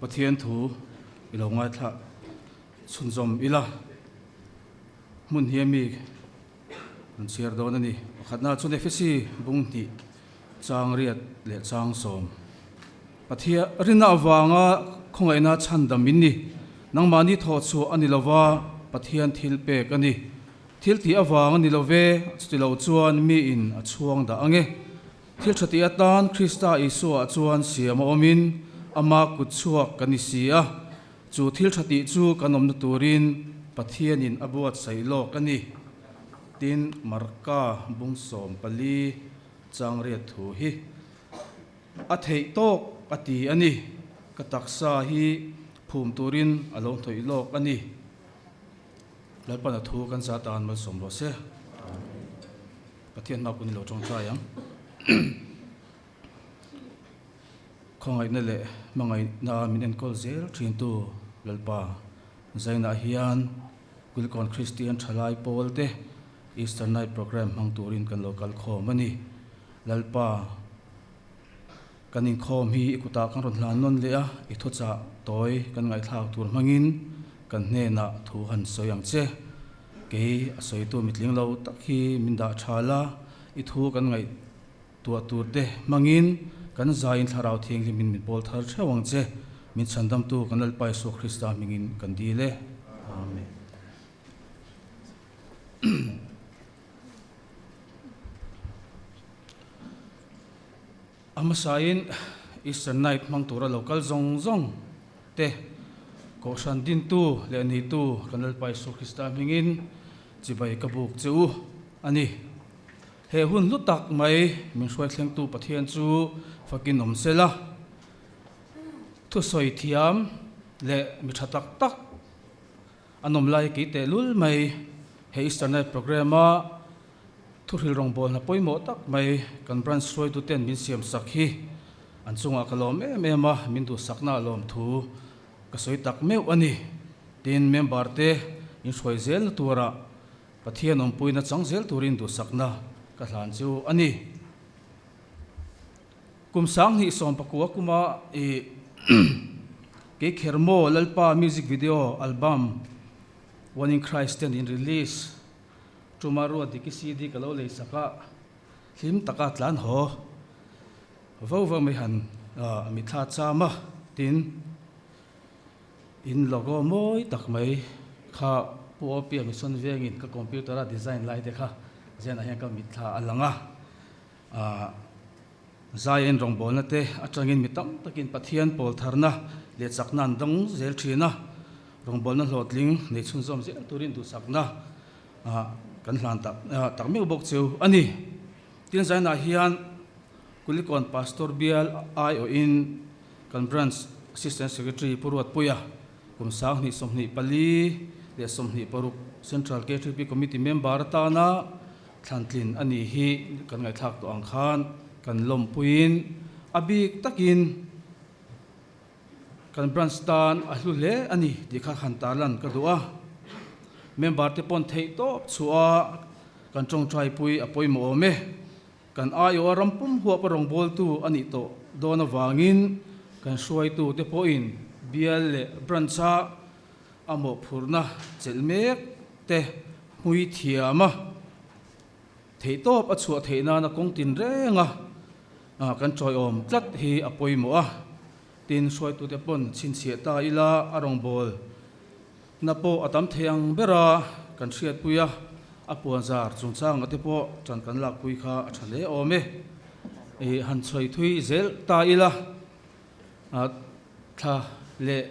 Pathian thu i lo ngaithla chhunzawm ila hmun hi ami kan chhiar dawn a ni. Pakhatna chuan Efesi bung hnih chang riat leh chang sawm. Pathian rinna avanga khawngaihna chhandam in ni. Nangmahni thawhchhuah a ni lova, Pathian thil pek a ni. Thil tih avang a ni lo ve, chuti lo chuan miin a chhuang dah ang e. Thil tha tih atan Krista Isua-ah chuan siam a awmin ama kut chhuak kan ni si a, chu thil tha tih chu kan awmna turin Pathianin a buatsaih lawk a ni. Tin, Marka bung 14 chang riat thu hi a theih tawk a ti a ni, ka taksa hi phum turin a lo hnawih lawk a ni. Lalpana thu kan za tan malsawm rawh se. Pathian hma kun i lo tawngtai ang. Khawngaihna leh hmangaihna min enkawl zel thintu Lalpa Zainah hian Kulikawn Kristian Thalai Pawl te Easter Night Programme hmang turin kan lo kal khawm a ni. Lalpa kan inkhawm hi i kutah kan rawn hlan nawn leh a, i thuchah tawi kan ngaihthlak tur hmangin kan hnenah thu han sawi ang che. Kei a sawitu mitling lo tak hi min dah tha la, i thu kan ngaihtuah tur te hmangin kan zaiin Thlarau Thianghlimin min pawl thar theuh ang che. Min chhandamtu kan Lalpa Isua Krista hmingin kan dil e. Amen. A hmasain Easter Night hmang tura lo kal zawng zawng te Kohhran dintu leh neitu kan Lalpa Isua Krista hmingin chibai ka buk che u a ni. He hun hlu tak mai min hruai thlengtu Pathian chu fakin awm se la, thusawi thiam leh mi tha tak tak a nawm lai kei tehlul mai he Easter Night Programme-a Thuhril rawngbawlna pawimawh tak mai kan branch hruaituten min siam sak hi an chungah ka lawm em em a, min duhsakna lawm thu ka sawi tak meuh a ni. Tin, member te in hruai zelna turah Pathian awmpuina chang zel turin duhsakna ka hlan chu a ni. Kum 2019 kuma i Kei Khermaw Lalpa music video album One in Christ ten in release Tuma ruat dik i CD ka lo lei sak a, hlim taka tlan haw vo vo mai han mitthla cham a, tin in logo mawi tak mai kha Pu Opia Mission vengin ka computer a design lai te kha zenah hian ka mitthla a lang a, Zaiin rawngbawlna te atangin mi tam takin Pathian pawl tharna leh chakna an dawng zel thin a, rawngbawlna hlawhtling nei chhunzawm zel turin duhsakna kan hlan tak tak meuh bawk cheu a ni. Tin, Zainah hian Kulikawn Pastor Bial aiawhin kan Branch Assistant Secretary Pu Ruatpuia kum 2024 leh 26 Central KTP Committee member atana Thlantlin a nih hi kan ngaihthlak tawh ang khan kan lawmpuiin a bik takin kan branch tan a hlu hle a ni tih kha han tarlan ka duh a. Member te pawn theih tawp chhuah a kan tawngtaipui a pawimawh awm e. Kan aiawha ram pum huap a rawngbawltu a nih tawh dawn avangin kan hruaitu te pawhin bial leh branch a A mawhphurhna chelh mek te hmui thiam a, theihtawp a chhuah theih nana kawng tin reng a kan tawiawm tlat hi a pawimawh a, tin hruaitute pawn chhinchhiah ta ila a rawngbâwl na pawh a tam thei ang ber a kan hriatpui a, a puanzar chungchanga te pawh ṭan kan lakpui kha a ṭha hle awm e. Han chhawi thui zel ta ila. Thla leh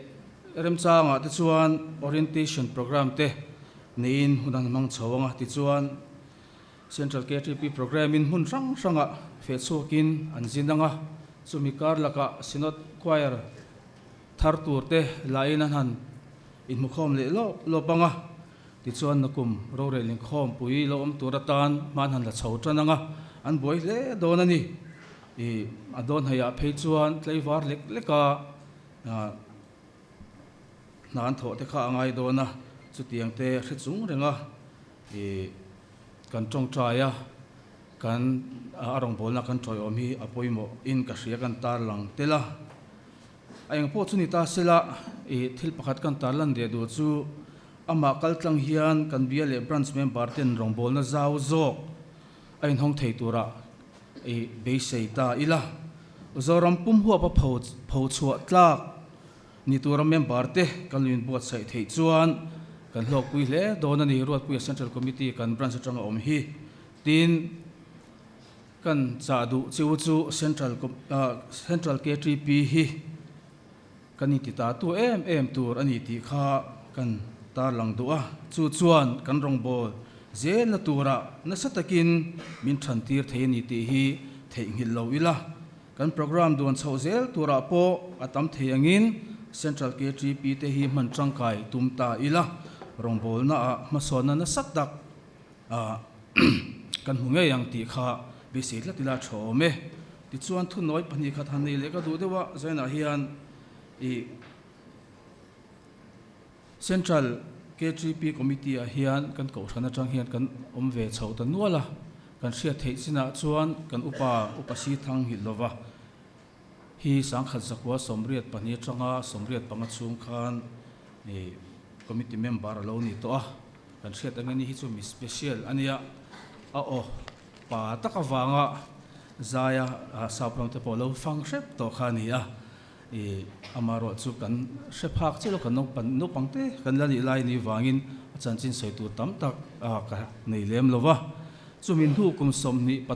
remchangah te chuan orientation programme te neiin hun an hmang chho ang a, tichuan Central KTP programme in hmun hrang hrangah feh chhuakin an zin ang a, chumi kar lakah Synod Choir thar tur te lain an han inhmukhawm leh lawp lawp ang a, tichuan nakum rorel inkhawmpui lo awm tur atan hma an han la chho tan ang a, an buai hle dawn a ni. I a dawn haiah phei chuan tlaivar lek leka hna an thawh te kha a ngai dawn a, chutiang te hre chung renga i kan tawngtai a, kan a rawngbawlna kan tawiawm hi a pawimawh in ka hria kan tarlang tel a. A eng pawh chu ni ta sela, i thil pakhat kan tarlan leh duh chu amah kaltlang hian kan bial leh branch member ten rawngbawlna zau zawk a inhawng thei turah i beisei ta ila. Zoram pum huapa pho pho chhuah tlak ni tura member te kan lo inbuatsaih theih chuan kan hlawkpui hle dawn a ni, Ruatpuia Central Committee kan branch atanga awm hi. Tin. Kan chah duh chu chu Central Central KTP hi kan inti ta tu em em tur a ni tih kha kan tarlang duh a, chu chuan kan rawngbâwl zelna turah nasa takin min thantir thei a ni tih hi theihnghilh lo ila, kan programme duan chhoh zel turah pawh a tam thei angin Central KTP te hi hman tangkai tum ta ila, rawngbâwlnaah hmasawnna nasa tak Kan hmu ngei ang tih kha beisei tlat ila tha awm e. Tichuan thunawi pahnihkhat han nei leh ka duh deuh a, zainah hian ih Central KTP Committee ah hian kan kohhran atang hian kan awm ve chho ta nual a, kan hriat theih chinah chuan kan upa Upa Sithang nghilh lova hi sangkhat zakua 82 atanga 85 chhung khan ih Committee member a lo ni tawh a. Kan hriat ang ani hi chu mi special a nia, a aw pa tak avanga zaia sap ram te pawh lo fang hrep tawh kha a ni a, ih amaherawh chu kan hre phak chiah lo kan naupan naupang te kan la nih lai ni vangin a chanchin sawi tur tam tak ka nei lem lo va, chumi hnu kum 23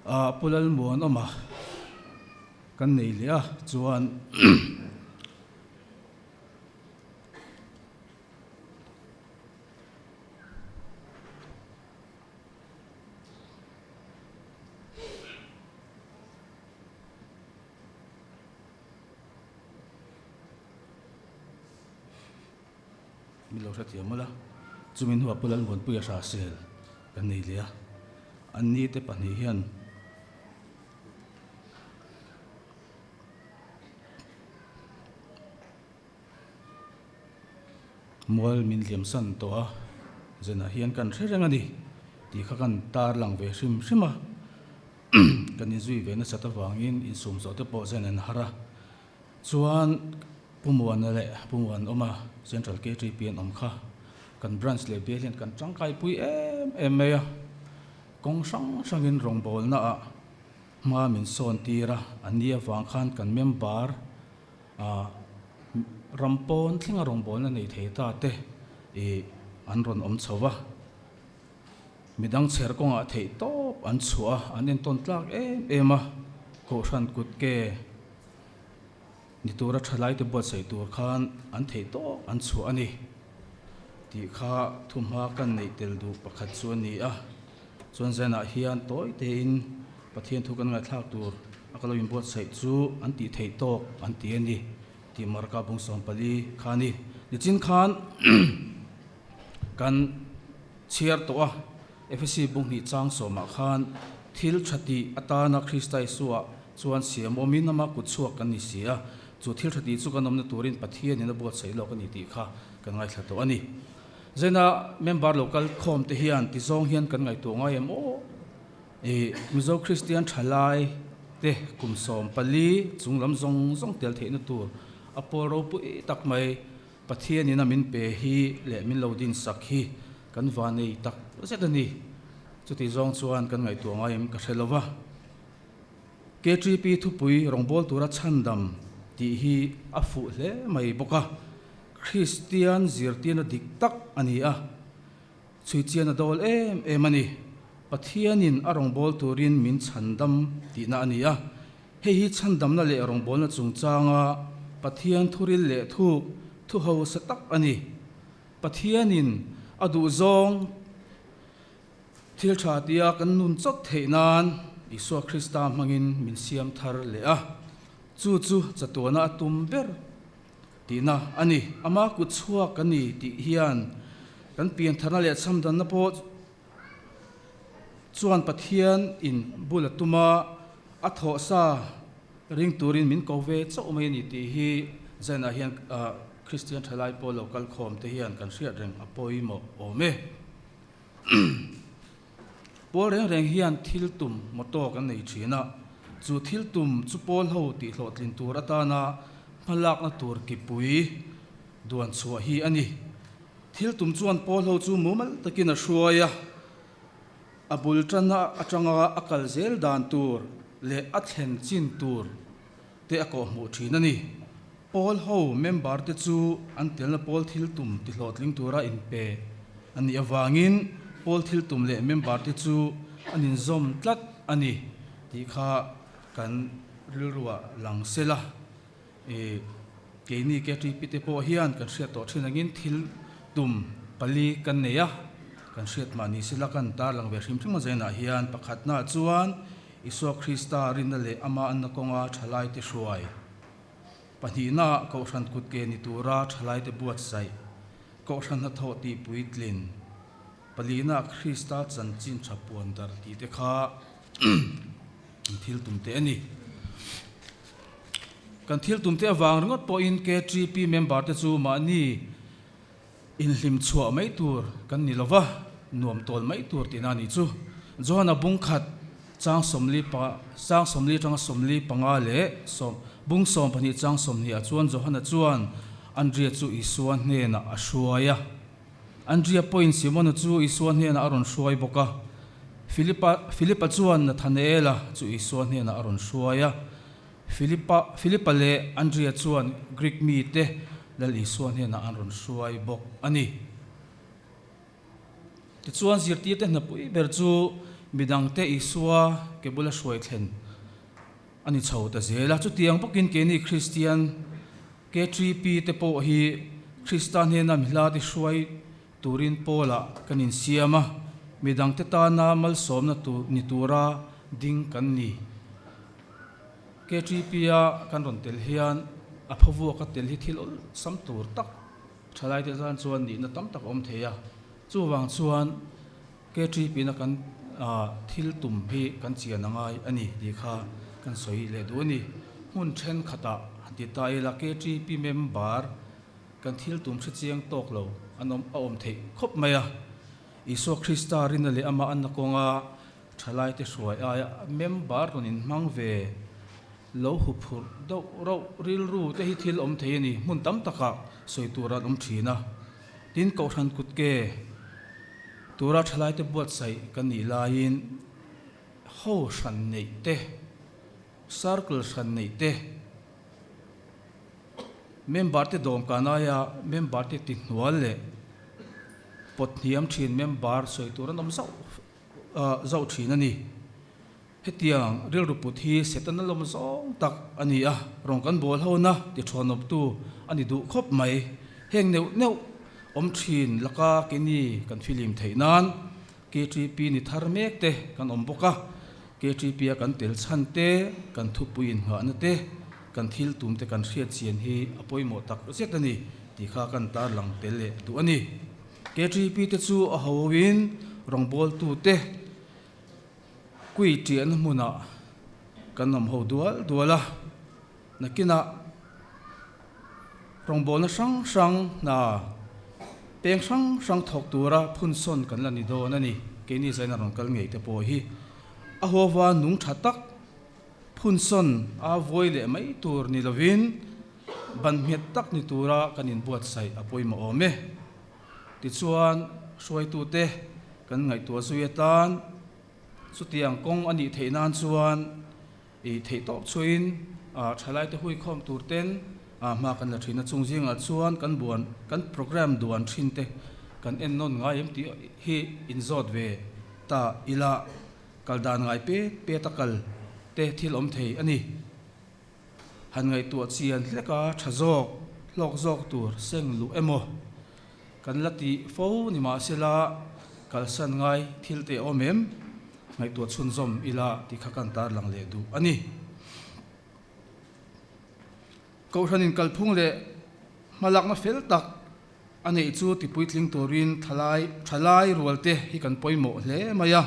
ah Pu Lalmuanawma kan nei leh a chuan. Min lo hrethiam mawlh a, chumi hnuah Pu Lalmuanpuia Hrahsel kan nei leh a, anni te pahnih hian. Mual min liamsan tawh a, zenah hian kan hre reng a ni tih kha kan tar lang ve hrim hrim a, kan inzui ve nasat avangin insum zawh te pawh zen an har a, chuan Pu Muana leh Pu Muanawma Central KTP an awm kha kan branch leh bial hian kan tangkaipui em em mai a, kawng hrang hrangin rawngbawlna ah Hma min sawn tir a, a ni avang khan kan member ah ram pawn thlenga rawngbawlna nei thei ta te ih an rawn awm chho va, midang chher kawngah theih tawp an chhuah a, an entawn tlak em em a, Kohhran kut ke ni tura thalai te buatsaih tur khan an theih tawp an chhuah a ni tih kha thuhma kan neih tel duh pakhat chu a ni a. Chuan zanah hian tawi tein Pathian thu kan ngaihthlak tur a ka lo inbuatsaih chu an tih theih tawk an ti a ni tih Marka bung 14 kha a ni. Nichin khan kan chhiar tawh a, Efesi bung hnih chang sawmah khan thil tha tih atana Krista Isua chuan siam awmin ama kut chhuak kan ni si a, chu thil tha tih chu kan awmna turin Pathianin a buatsaih lawk a ni tih kha kan ngaithla tawh a ni. Zena member lo kal khawm te hian ti zawng hian kan ngaihtuah ngai em aw? Ih Mizo Kristian thalai te kum 14 chung lam zawng zawng tel theihna tur a pawl ropui tak mai Pathianin a min pe hi leh min lo din sak hi kan vanei tak zet a ni. Chuti zawng chuan kan ngaihtuah ngai em ka hre lo va. KTP thupui rawngbâwl tura chhandam tih hi a fuh hle mai bawk a. Kristian zirtirna dik tak a ni a, chhuichian a dawl em em a ni. Pathianin a rawngbâwl turin min chhandam tihna a ni a. Hei hi chhandamna leh rawngbâwlna chungchânga Pathian thuril leh thuk thu hausa tak a ni. Pathianin a duhzâwng thil ṭha tia kan nun chawt theih nân Isua Krista hmangin min siam thar leh a, chu chu chatuana a tum ber Tihna a ni. Ama kut chhuak ka ni tih hian kan piantharna leh chhamdanna pawh chuan Pathian in bul a tum a, a thawhsa ring turin min ko ve chauh mai a ni tih hi Zainah hian Kristian thalai pawl lo kal khawm te hian kan hriat reng a pawimawh awm e. Pawl reng reng hian thil tum motto kan nei thin a. Chu thil tum chu pawl ho tihhlawhtlin tur atana hmalakna tur kipui duan chhuah hi a ni. Thil tum chuan pawl ho chu mumal takin a hruai a, a bul tana atanga a kal zel dan tur leh a thlen chin tur te a kawhhmuh thin a ni. Pawl ho member te chu an telna pawl thil tum tihlawhtling tura inpe a nih avangin pawl thil tum leh member te chu an inzawm tlat a ni tih kha kan rilruah lang sela. I keini KTP te pawh hian kan hriat tawh thin angin thil tum pali kan nei a, kan hriat mah ni sela kan tarlang ve hrim hrim a zainah hian pakhatnaah chuan Isua Krista rinna leh ama anna kawnga thalaite hruai. Pahnihnaah Kohhran kutke ni tura thalaite buatsaih, Kohhran hnathawh tih puitlin, palihnaah Krista chanchin tha puan darh tih te kha kan thil tum te a ni. Kan thil tum te avang ringawt pawhin KTP member te chu mahni Inhlim chhuah mai tur kan ni lova, nuam tawl mai tur tihna a nih chu. Johana bung khat chang sawmli pa chang 40 atanga 45 leh sawm bung 12 chang 20 ah chuan Johana chuan Andria chu Isua hnenah a hruai a. Andria pawhin Simona chu Isua hnenah a rawn hruai bawk a. Philipa Philipa chuan Nathanaela chu Isua hnenah a rawn hruai a. Philipa Philipa leh Andria chuan Greek mite Lal Isua hnenah an rawn hruai bawk a ni. Tichuan zirtirte hnapui ber chu midangte Isua ke bula hruai thlen a ni chho ta zel a. Chutiang bawkin keini Kristian KTP te pawh hi Krista hnena mi hla te hruai turin Paula kan insiam a, midangte tana malsawmna ni tura ding kan ni. KTP-a kan rawn tel hian a phavuaka tel hi thil awlsam tur tak thalaite tan chuan nihna tam tak a awm thei a. Chuvang chuan KTP-na kan thil tum hi kan chian a ngai a ni tih kha kan sawi leh duh a ni. Hmun thenkhatah han ti ta ila KTP member kan thil tum hre chiang tawk lo an awm a awm theih khawp mai a. Isua Krista rinna leh amah anna kawnga Thalaite hruai aia member rawn inhmang ve lo huphurh deuh rauh rilru te hi thil awm thei a ni. Hmun tam takah sawi tur an awm thin a. Tin, Kohhran kutke tura thalaite buatsaih kan nih laiin ho hran neih te, circle hran neih te, member te dawmkan aia member te tihnual leh pawt hniam thin member sawi tur an awm zauh zauh thin a ni. Hetiang rilru put hi Setana lawm zawng tak a ni a, rawn kan bawl hona ti thuanawptu a ni duh khawp mai. Heng neuh neuh awm thin laka keini kan filim theih nan KTP ni thar mek te kan awm bawk a, KTP a kan tel chhan te, kan thupui inngahna te, kan thil tum te kan hriat chian hi a pawimawh tak zet a ni tih kha kan tarlang tel leh duh a ni. KTP te chu a ho in rawngbawltu te kui tiahna hmunah kan awm ho dual dual a, nakinah rawngbawlna hrang hrang hna peng hrang hrang thawk tura phunsawn kan la ni dawn a ni. Keini zaina rawn kal ngei te pawh hi a huava nung tha tak phunsawn a vawi leh mai tur ni lovin, Ban nghet tak ni tura kan inbuatsaih a pawimawh awm e. Tichuan, hruaitute kan ngaihtuah zui atan chutiang kawng a nih theih nan chuan i theih tawp chhuahin thalaite huikhawm tur ten hma kan la thin a. Chung zingah chuan kan buan kan programme duan thin te kan ennawn ngai em tih hi inzawt ve ta ila kal dan ngai pet pet a kal te thil awm thei a ni. Han ngaihtuah chian hlek a, tha zawk, hlawk zawk tur seng luh emaw kan la tih fo ni mahsela kalsan ngai thil te awm em? Ngaihtuah chhunzawm ila tih kha kan tarlang leh duh a ni. Kohhranin kalphung leh hmalakna fel tak a neih chu tipuitling turin thalai thalai rualte hi kan pawimawh hle mai a.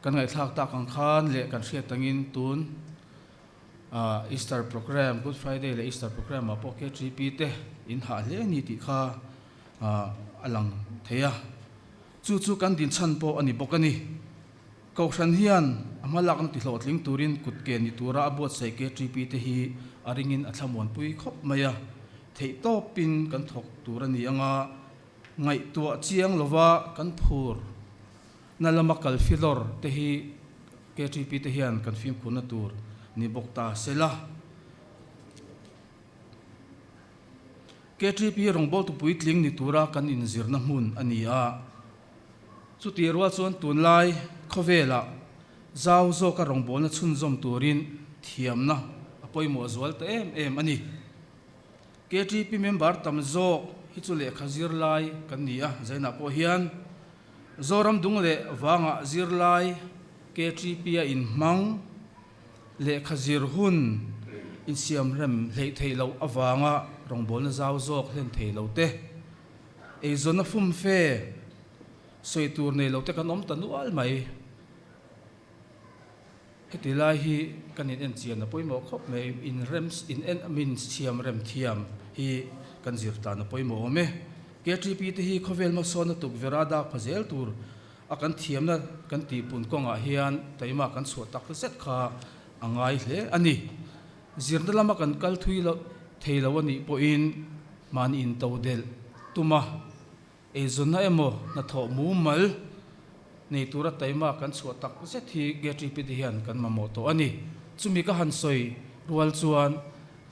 Kan ngaihthlak tak ang khan leh kan hriat angin tun Easter program, Good Friday leh Easter program ah pawh KTP te in hah hle a ni tih kha a lang thei a. Chu chu kan dinchhan pawh a ni bawk a ni. Kohhran hian a hmalakna tihlawhtling turin kutke ni tura a buatsaih KTP te hi a ringin a thlamuanpui khawp mai a, theihtawpin kan thawk tur a ni anga ngaihtuah chiang lova kan phur na lama kal filawr te hi KTP te hian kan fimkhurna tur ni bawk ta se la. KTP rawngbawltu puitling ni tura kan inzirna hmun a ni a. Chutih rual chuan tunlai khawvelah zau zawka rawngbawlna chhunzawm turin thiamna a pawimawh zual ta em em a ni. KTP member tam zawk hi chu lehkha zirlai kan ni a, Zainah pawh hian Zoram dung leh vangah zirlai KTP a inhmang. Lehkha zir hun insiamrem hleih theih loh avanga rawngbawlna zau zawk hlen thei lo te, eizawnna fumfe sawi tur nei lo te kan awm ta nual mai. Heti lai hi kan in enchian a pawimawh khawp mai, inrem in en min siamrem thiam hi kan zir tan a pawimawh awm e. KTP te hi khawvel hmasawnna tukverh a dak pha zel tur A kan thiamna kan tihpun kawngah hian taima kan chhuah tak zet kha a ngai hle a ni. Zirna lama kan kal thui loh thei lo a nih pawhin mahni into delh tum a, eizawnna emaw hnathawh mumal nei tura taima kan chhuah tak zet hi KTP te hian kan mamawh tawh a ni. Chumi ka han sawi rual chuan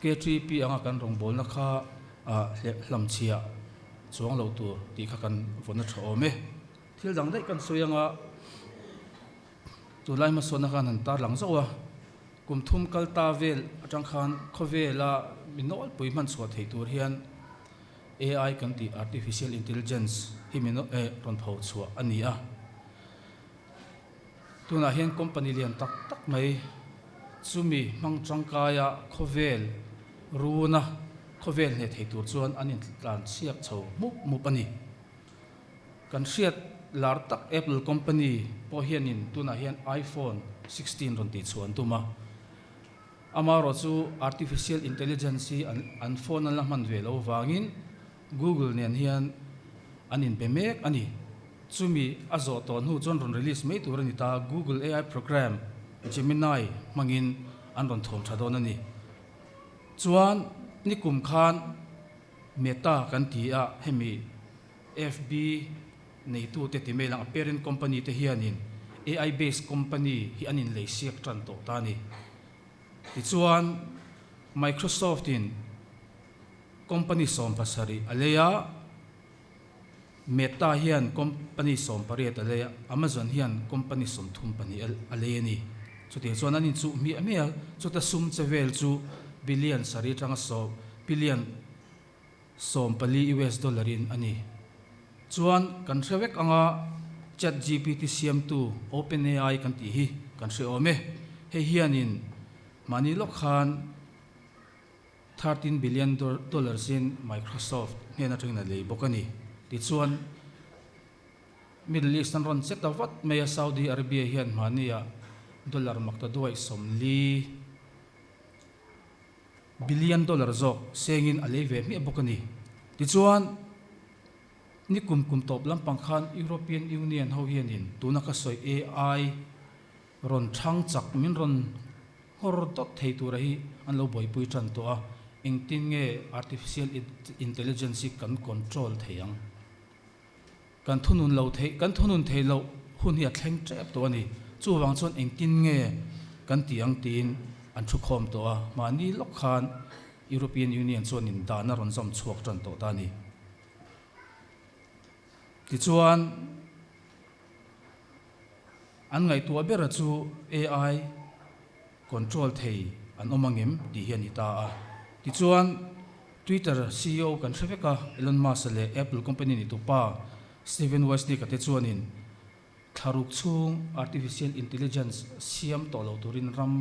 KTP anga kan rawngbawlna kha hlamchhiah chuang lo tur tih kha kan vawn a tha awm e. Thil dang daih kan sawi anga tunlai hmasawnna khan han tarlang zauh a, kum thum kal ta vel atang khan khawvela mi nawlpui hman chhuah theih tur hian AI kan tih Artificial Intelligence hi mi eh rawn pho chhuah a ni a. Tunah hian company lian tak tak mai chumi hmang tangkaia khawvel runa khawvel hneh thei tur chuan an intlanchhiak chho mup mup a ni. Kan hriat lar tak Apple company pawh hianin tunah hian iPhone 16 rawn tih chhuah an tum a. Amaherawh chu artificial intelligence hi an phone an la hman ve loh vangin Google nen hian an inbe mek a ni. Chumi a zawh tawh hnu chuan rawn release mai tur a ni ta, Google AI program Gemini hmangin an rawn thawm tha dawn a ni. Chuan nikum khan Meta kan ti a, hemi FB neitute ti mai lang a parent company te hianin AI based company hi an inlei siak tan tawh ta a ni. Tichuan Microsoft in company 70 a lei a, Meta hian company 18 a lei a, Amazon hian company 32 a lei a ni. Chutiang chuan an inchuh hmiah hmiah a, chuta sum che vel chu billion sarih atanga sawm billion 14 US dollar in a ni. Chuan kan hre vek anga Chat GPT siamtu OpenAI kan tih hi kan hre awm e. Hei hianin mahni lawk khan 13 billion dollars in Microsoft hnen atangin a lei bawk a ni. Tichuan Middle East an rawn che ta vat mai a, Saudi Arabia hian mahnia dollar makta duai 40 billion dollar zawk sengin a lei ve hmiah bawk a ni. Tichuan ni kum kum tawp lampang khan European Union ho hianin tuna ka sawi AI rawn thang chak min rawn nghawr dawt thei tura hi an lo buaipui tan tawh a, engtin nge artificial intelligence hi kan control thei ang? Kan thunun lo thei, kan thunun thei loh hun hi a thleng tep tawh a ni. Chuvang chuan engtin nge kan tih ang tiin an thu khawm tawh a, mahni lawk khan European Union chuanin dan a rawn zawm chhuak tan tawh ta a ni. Tichuan. An ngaihtuah bera chu AI control thei an awm angem tih hi a ni ta a. Tichuan, Twitter ceo kan hre vek a, Elon Musk-a leh Apple company ni tupa Steven Wozniak-a te chuanin thlaruk chhung artificial intelligence siam tawh lo turin ram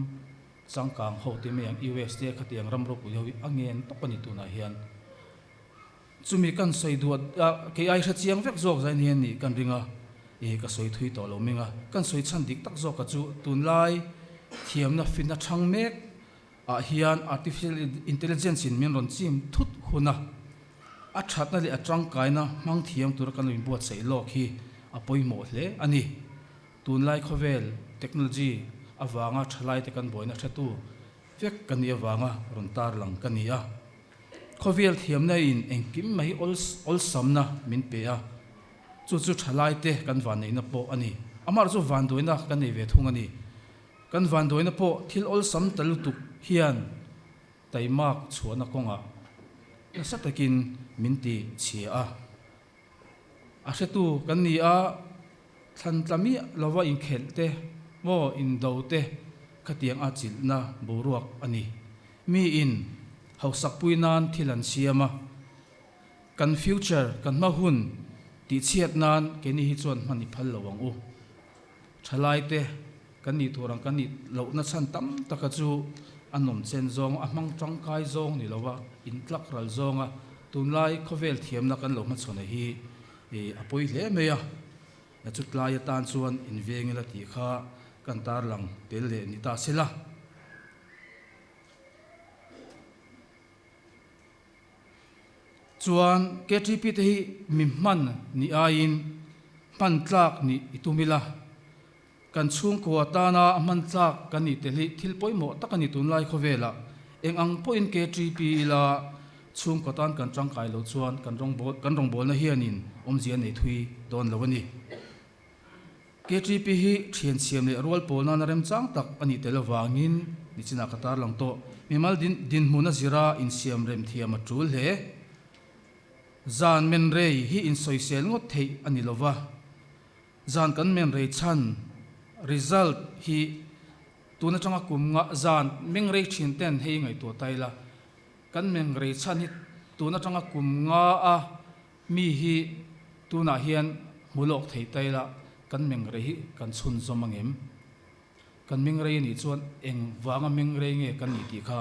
changkang ho te mai ang US te khatiang ram ropui ho hi a ngen tawp a ni tunah hian. Chumi kan sawi duat a, kei ai hre chiang vek zawk zain hian nih kan ring a, ih ka sawi thui tawh lo ming a, kan sawi chhan dik tak zawk a chu tunlai thiamna fitna thang mek ah hian artificial intelligence in min rawn chim thut hun a, a thatna leh a tangkaina hmang thiam tura kan lo inbuatsaih lawk hi a pawimawh hle a ni. Tunlai khawvel technology avanga thalaite kan buaina hretu vek ka nih avanga rawn tarlang ka ni a. Khawvel thiamna in engkim mai awlsamna min pe a, chu chu thalaite kan vanneihna pawh a ni. Amaherawhchu vanduaina kan nei ve thung a ni. Kan vanduaina pawh thil awlsam ta lutuk hian taimak chhuahna kawngah nasa takin min ti chhia a. A hretu kan ni a, thlan tla miah lova inkhelh te maw indo te khatiang a chilhna boruak a ni. Miin hausakpui nan thil an siam a, kan future, kan hma hun tihchhiat nan keini hi chuan hman i phal lo ang u. Thalaite kan nih tur ang kan nih lohna chhan tam taka chu a nawmchen zawng, a hmang tangkai zawng ni lova intlak ral zawnga tunlai khawvel thiamna kan lo hmachhawn hi a pawi hle mai a. Chutlai atan chuan inveng ila tih kha kan tarlang tel leh ni ta se la. Chuan KTP te hi mi hman ni aiin hman tlak nih i tum ila, kan chhungkua tana a hman tlak kan nih tel hi thil pawimawh tak a ni tunlai khawvelah. Eng ang pawhin KTP ila chhungkua tan kan tangkai lo chuan kan rawngbawl kan rawngbawlna hianin awmzia nei thui dawn lo a ni. KTP hi thian siam leh rual pawl nana remchang tak a nih tel avangin nichinah ka tarlang tawh. Mimal dinhmun a zira insiam rem thiam a tul hle. Zan men rei hi insawisel ngawt theih a ni lova, zan kan men rei chhan, result, hi tun atanga kum nga zan meng rei thin ten hei ngaihtuah ta ila, kan meng rei chhan hi tun atanga kum nga a Mi hi tunah hian hmu lawk thei ta ila kan mengrei hi kan chhun zawm ang em? Kan mengrei anih chuan eng vanga mengrei nge kan nih tih kha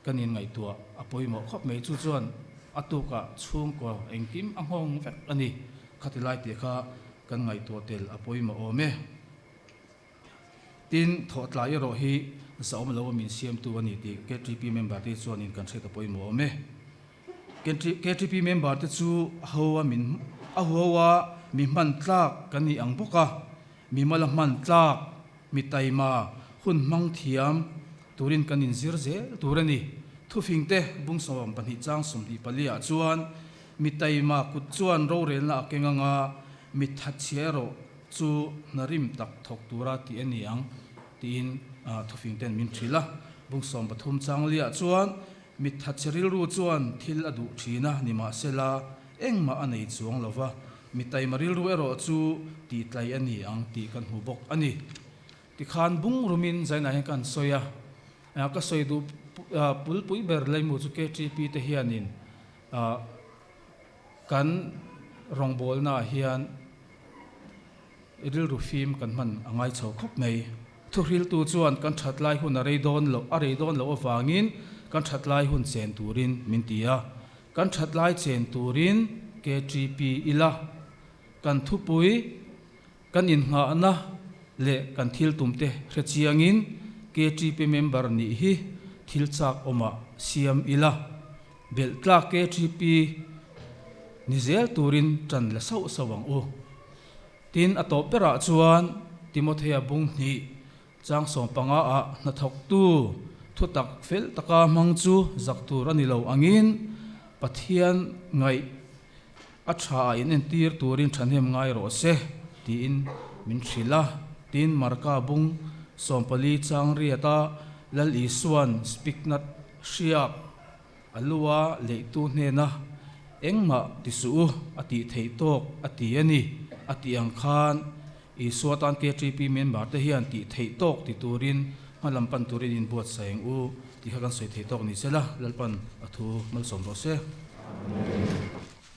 kan inngaihtuah a pawimawh khawp mai. Chu chuan a tukah chhungkaw engkim a nghawng vek a ni. Khati lai tih kha kan ngaihtuah tel a pawimawh awm e. Tin, thawhtlai erawh hi zahawm lo a min siamtu a ni tih KTP member te chuanin kan hriat a pawimawh awm e. KTP member te chu a ho a min a huau a mi hman tlak kan nih ang bawk a, mi mala hman tlak, mi taima, hun hmang thiam turin kan inzir zel tur a ni. Thufing te bung 22 chang 24 ah chuan mi taima kut chuan rorelna a keng anga mi thatchhia erawh chu hna rim tak thawk tura tih a ni ang tiin thufing ten min hrilh a. Bung 13 chang liah chuan Mithatchhe rilru chuan thil a duh thin a, nimahsela engmah a nei chuang lo va, mi taima rilru erawh chu tihtlai a ni ang tih kan hmu bawk a ni. Tikhan bung rumin Zainah hian ka han sawi a, ka sawi duh pulpui ber leimu chu KTP te hianin kan rawngbawlnaah hian Rilru fim kan hman a ngai chho khawp mai. Thuhriltu chuan kan that lai hun a rei dawn loh a rei dawn loh avangin kan that lai hun chen turin min ti a. Kan that lai chen turin KTP ila kan thupui, kan innghahna leh kan thil tumte hre chiangin KTP member nih hi thil chak awmah siam ila belh tlak KTP ni zel turin tan la sauh sauh ang u. Tin, a tawp berah chuan Timothea bung hnih chang 15 ah hnathawktu thutak fel taka hmang chu zak tur a ni lo angin Pathian ngaih a tha ah inentir turin thahnem ngai rawh se tiin min hrilh a. Tin, Marka bung 14 chang riata Lal Isua'n spiknat hriak A lua leihtu hnena engmah ti suh u a tih theih tawk a ti a ni a tih ang khan Isua tan KTP member te hian tih theih tawk ti turin hmalam pan turin inbuatsaih ang u tih kha kan sawi theih tawk ni se la, Lalpan a thu malsawm rawh se. Amen.